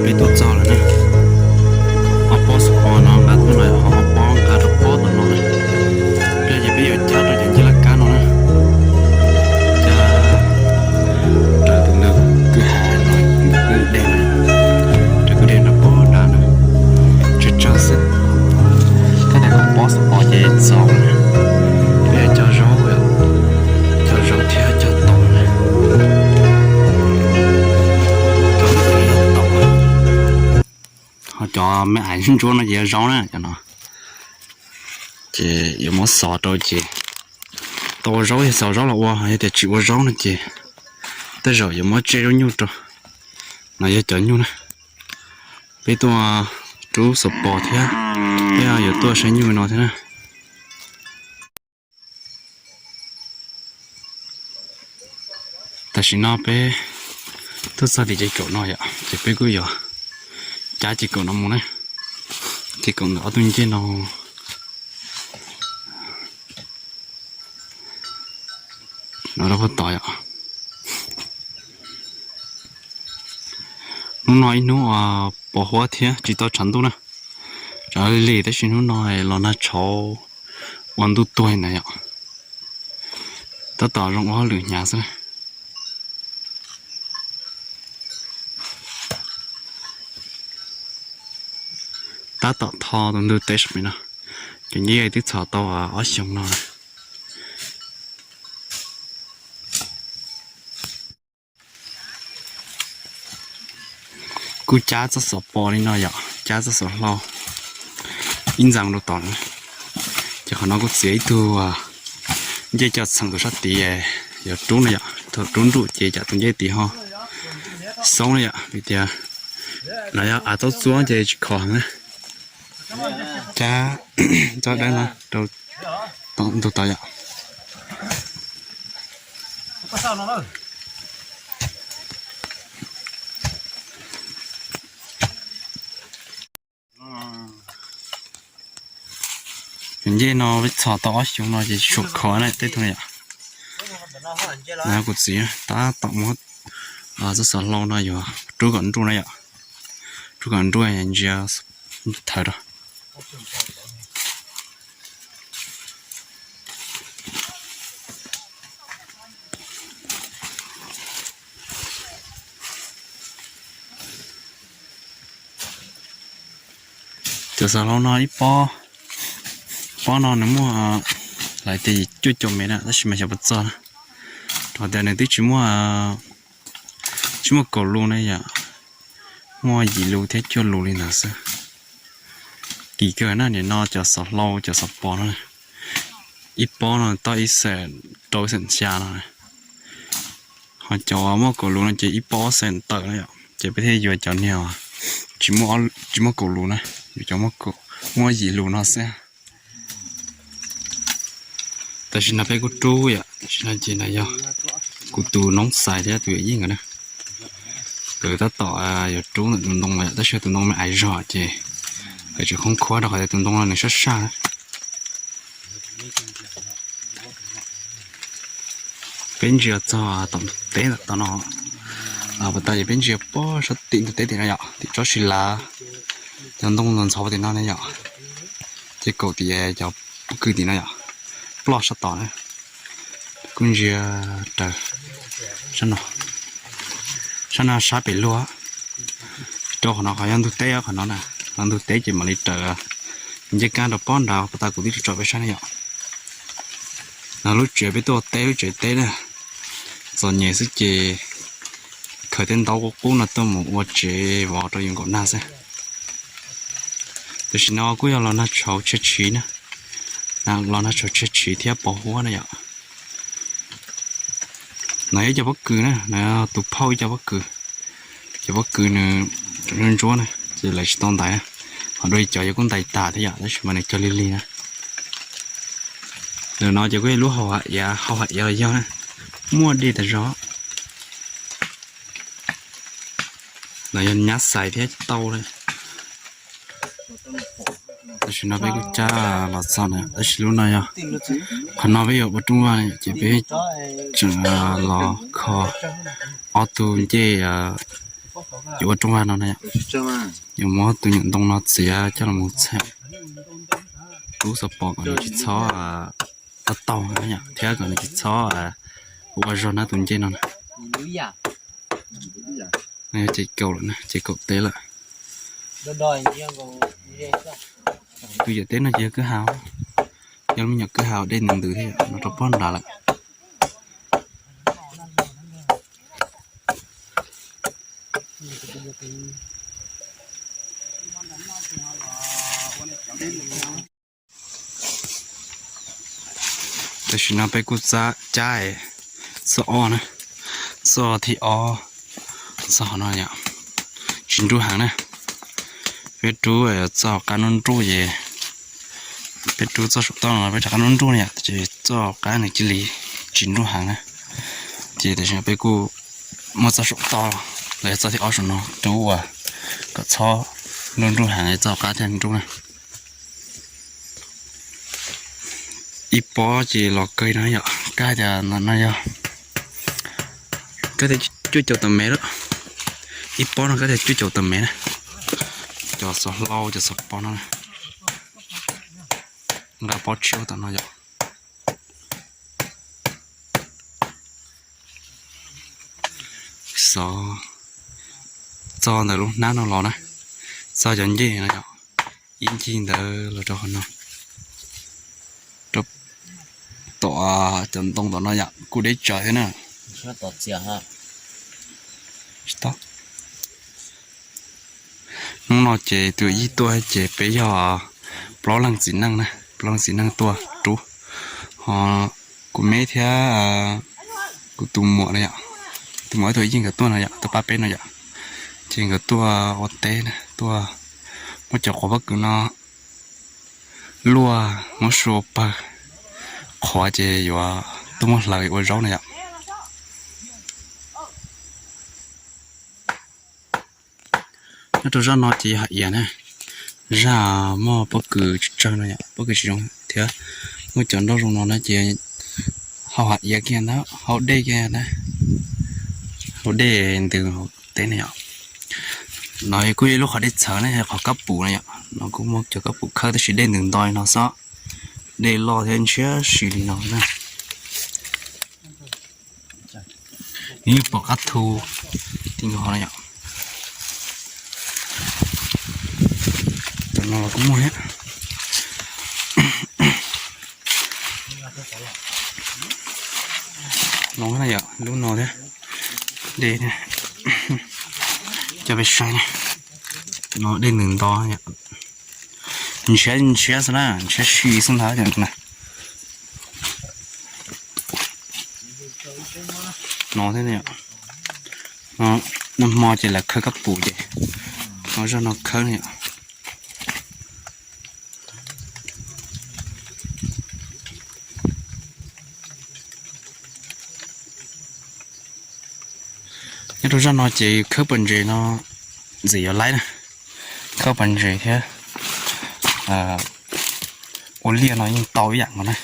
Peb tuaj txog lawm na. Ob pob xov pos no nqa tuaj no, ob pob nqa rau pob tom no na. Pliag ces peb yuav cab rau cov ncej laj kab no na. Cab raws tus ntug kwj ha no, ntug kwj deg na, raws kwj deg rau pob nrad na. Tsawg tsawg xwb. Tab sis ob pob xov pos ces txaus na. Peb yuav cog zaub, cog zaub thiab cog taum na. Cog taum. Ho cov me aiv ntsuab no ces yog zaub na, cov no. Ces yuav muab xov rau ces tau ua zaub yog xov zaub los ua, yog tias tsis ua zaub no ces tej zaum yuav muab tseb zaub nyuj rau. No yog cov nyuj na. Peb tuaj rub xov pos thiab, peb yuav tuaj saib nyuj no thiab na. Tam sim no peb tuaj txog tim ces kaum no yom, ces peb kuj yuav cab ces kaum no mus na. Ces kaum ntawm ob tug ncej no, no rau puag tod yom. Hnub no ib hnub pos huab thiab tsis tau tshav ntuj na. Tshav lig lig tab sis hnub no los nag tshauv ua ntuj tuag na yom. Tab tom zoo ua hauj lwm hnyav xwb na. Tab tom tho tus ntug teb sab pem no. Cov ncej twb txhom tau ob xyoos no. Kuj cab txoj xov pos li no yom, cab txoj xov hlau ib ntxees rau tom na. Ces qhov no kuj txiav ib tug ncej coj txheem tus sab tid yuav rub na yom, thaum rub nruj ces cam tus ncej tid ho xoob na yom, vim tias lawv yog av taub txuab ces tsis khov heev na. Cab txoj dawb no rau ntug tod yom. Cov ncej no peb txhom tau ob xyoos no ces tsis tshua khov na tej tug yom. Kuv txiv tab tom muab txoj xov hlau no yuav rub kom nruj na yom, rub kom nruj ntsia thawv rau. Cov xov hlau no ib pob, pob no nws muaj lawv tias cuaj caum mev na tab sis mas xyov puas txog na, rau qhov tias nws twb tsis muaj, tsis muaj kaum lus na yom, muaj yim lus thiab cuaj lus li ntawd xwb. Kim kawg na, nim no cov xov hlau cov xov pos no ib pob no tau ib xeem rau ib xeem xya no. Ho cov muaj kaum lus no ces ib pob ob xeem tawm na yom, ces peb thiaj yuav cov niag tsis muaj kaum lus na, yuav cov muaj yim lus no xwb. Tam sim no peb kuj rub yom, tam sim no ces no yog kuv tus noob xais thiab tus yawm yij nkawd na. Nkawd tab tom yuav rub ntawm tus ntoo no yom, tab sis tus ntoo me aiv zog ces nkawd tseem khoob khuab rau qhov tias tus ntoo no nws sab saj na. Peb ntsia txog tom ntug teb tom no, puas tas ces peb ntsia pob sab tim ntug teb tim no yom, tim tsob si lav, cov ntoo ntxhov tim no ne yom, ces kaum tim cov pob kws tim no yom, ploj sab tod na. Kuj ntsia raws sab no, sab no sab pem luag, rau qhov no qhov yog ntug teb qhov no na, qhov ntug teb ces mam li raws nceb kab rau pob nrad, puas tas kuv twb tso peb saib ne yom. No lub tsev peb tuaj teb lub tsev teb na, txom nyem xwb ces khaws tej ntaub qub qub no tuaj mus ua tsev vov rau yus nkaum nag xwb. Tam sim no kuj yog los nag tshauv tshiab tshiv na, los nag tshauv tshiab tshiv thiab pos huab na yom. No yog ib co pob kws na, no tus phauj ib co pob kws. Cov pob kws nws ntsuab ntsuab na ces lawv tsis tau ntais na, ho dua li cov yog kuj ntais tag thiab yom, tab sis mas nws cog lig lig na. Ntawm no ces kuj yog lub hau hav iav, hau hav iav los yog na, muaj dej tas zog. No yog nyab xais thiab tau li. Tam sim no peb kuj cab los txog na, tab sis lub no yog, qhov no peb yuav ua rooj vag ces peb tseem los kho ob tug ncej Yuav ua rooj vag no na yom. Yuav muab tus nyuam ntoo no txiav coj los mus txham rub xov pom kom nws tsis txhob tau tau yom, thiab kom nws tsis txhob ua zog na tus ncej no na. Ces kaum lawm na, ces kaum teb lawm. Tus yawm teb no ces yog kwj ha, yog me nyuam kwj ha dej ntws ntws thiab yom, no rau pob nrad lawm. Tam sim no peb kuj cab txoj ob na, txoj thib ob, txoj no yom, tsis nruj heev na. Peb rub txoj qab nruj nruj ces, peb rub txoj saum toj no peb rov qab nruj nruj na yom, ces txoj qab nws cia li tsis nruj heev na. Ces tam sim no peb kuj muab txoj saum toj los yog txoj thib ob saum no rub ua kom txhob nruj nruj heev txoj qab thiaj nruj na. Ib pob ces los kawg no yom, kab tias no yog kab tias cuaj caum tawm mev lawm. Ib pob no kab tias cuaj caum tawm mev na. Cov xov hlau cov xov pob no nqa pob tshiab tom no yom. Xov txog ntawm lub hnab no los na, txog cov ncej no yom, ib ncig ntawd los rau qhov no, rau tom cov ntoo tom no yom, kuj deb tsawv thiab na. Hnub no ces tus yij tuaj ces peb yog plaub leeg txiv neej na, plaub leeg txiv neej tuaj rub. Ho kuv me thiab kuv tus muam no yom, tus muam ib tug yij nkawd tuaj no yom, tuaj pab peb no yom. Ces nkawd tuaj ua teb na, tuaj muab cov quav pob kws no luaj muab sua pawg, qhuav ces yuav tuaj muab hlawv ua zaub na yom. Nyob rau zaj no ces yog hais iav na, zaj muaj pob kws tsawg tsawg no yom, pob kws tsis zoo thiab muaj cov nroj zoo no na ces hau hais iav kiag ntag, hau dej kiag ntag, hau dej ntws teb na yom. No kuj yog ib lub qhov dej txhawv na, qhov kab pum na yom, no kuj muaj cov kab pum khawb tab sis dej ntws nto li no xwb, dej loj thiab ntshiab si li no na. Nws yeej pom qab thu ti nkaus no yom. Tam no los kuj muaj thiab. No na yom, lub no thiab, dej thiab, coj peb saib na. No dej ntws nto, ntshiab ntshiab xwb na, ntshiab si xwb ntag. No thiab, nag hmo ces lawv khawb kab pum ces no zaj no khawb na yom. Nyob rau zaj no ces khawb pas ntses no ntxim yuav laib na, khawb pas ntses thiab ua liaj no yeej tau ib yam nkaus na.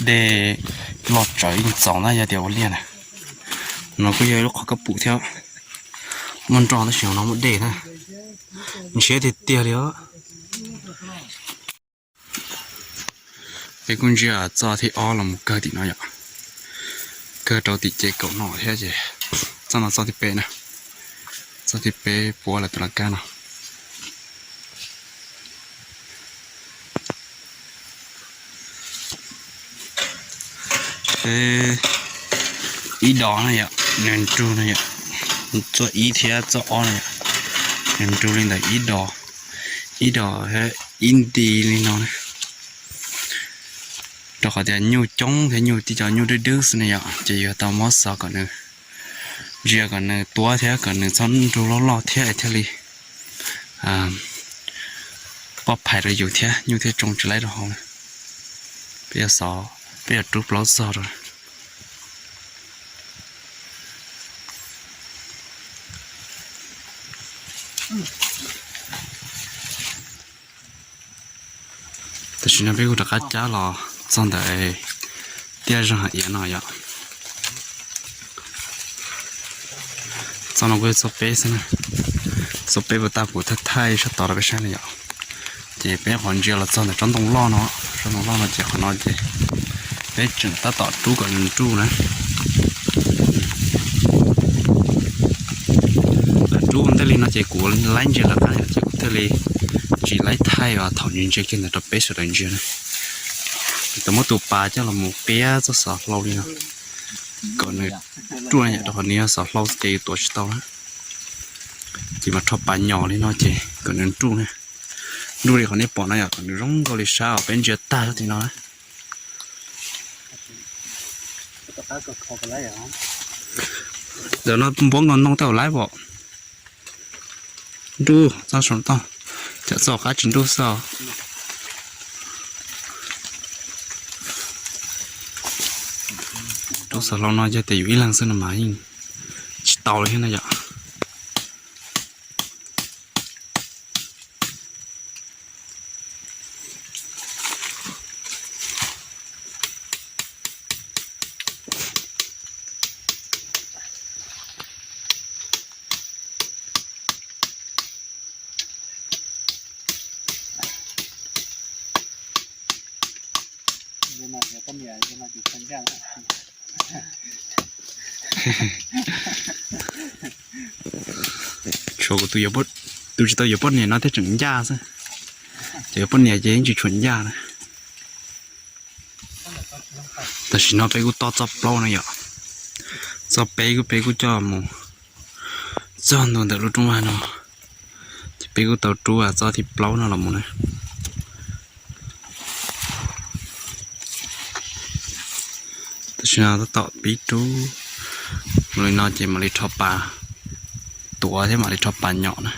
Dej loj tsawv yeej txaus na yog tias ua liaj na. No kuj yog ib lub qhov kab pum thiab, muaj nroj tab sis no muaj dej na, ntshiab tiag tiag li os. Peb kuj ntsia txoj thib ob los mus kawg tim no yom, kawg rau tim ces kaum no thiab ces txoj no txoj thib peb na, txoj thib peb puab lawv tus laj kab no. Ib dos na yom, nws nrug no yom, txoj ib thiab txoj ob no yom, nws nrug li ntawm ib dos, ib dos thiab ib nti li no na. Rau qhov tias nyuj coob thiab nyuj tib co nyuj dwb dwb xwb ne yom, ces yuav tau muab xov kom nws ntsia kom nws tuab thiab kom nws txhob nrug loj loj thiab thiaj li poj phais rau yus thiab nyuj thiaj tsoo tsis laib rau hauv. Peb yuav xov, peb yuav rub plaub txog rau. Tam sim no peb kuj rov qab cab los txog ntawm tiaj zog iav no yom. Txoj no kuj yog txoj peb xwb na. Txoj peb puas tag kuv thaij thaij sab tod rau peb saib na yom. Ces peb qhov ntsia los txog ntawm tsob ntoo loj no, tsob ntoo loj no ces qhov no ces peb tseem tab tom rub kom nws nruj na. Lawv rub ua ntej li no ces kuv laib ntsia lawv qab ces kuv thiaj li tsis laib thaij os, thaum ntsia kiag ntawd rau peb sawv daws ntsia na. Tau muab tus pas coj los mus piab txoj xov hlau li no kom nws ruaj na yom, rau qhov nws yog xov hlau ces yus tuav tsis tau na. Ces mas rho pas nyom li no ces kom nws nruj na. Nruj li qhov nej pom no yom, kom nws zoo nkauj li sab uas peb ntsia tag sab tim no na. Ntawm no npuab nkaus ntoo tej uas laib pom. Nruj txoj saum toj, cov txoj qab tsis nruj xwb os. Rau xov hlau no yog tias yus ib leeg xwb no mas yeej tsis tau li thiab na yom. Tshuav kuv tus tsis tau yuav poj niam no thiaj tseem ncaj xwb. Cov yuav poj niam ces yeej tsis tshua ncaj na. Tam sim no peb kuj toj txoj plaub no yom. Txoj peb kuj peb kuj coj mus txog ntua ntawm lub rooj vag no, ces peb kuj tau rub txoj thib plaub no los mus na. Tam sim no tab tom pib rub li no ces mam li rho pas tuav thiab mam li rho pas nyom na.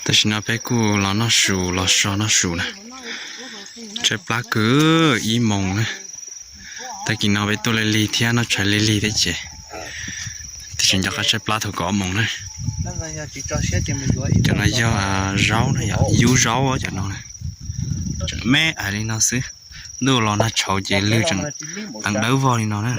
Tam sim no peb kuj los noj su los so noj su na. Tshaib plab kawg ib moos na. Tag kis no peb tuaj lig lig thiab noj tshais lig lig thiab ces tam sim no nco qab tshaib plab thaum kaum ob moos na. Cov no yog zaub na yom, yub zaub cov no na. Tseem me ais li no xwb. Ntuj los nag tshauv ces lwg tseem teev dawb vog li no na.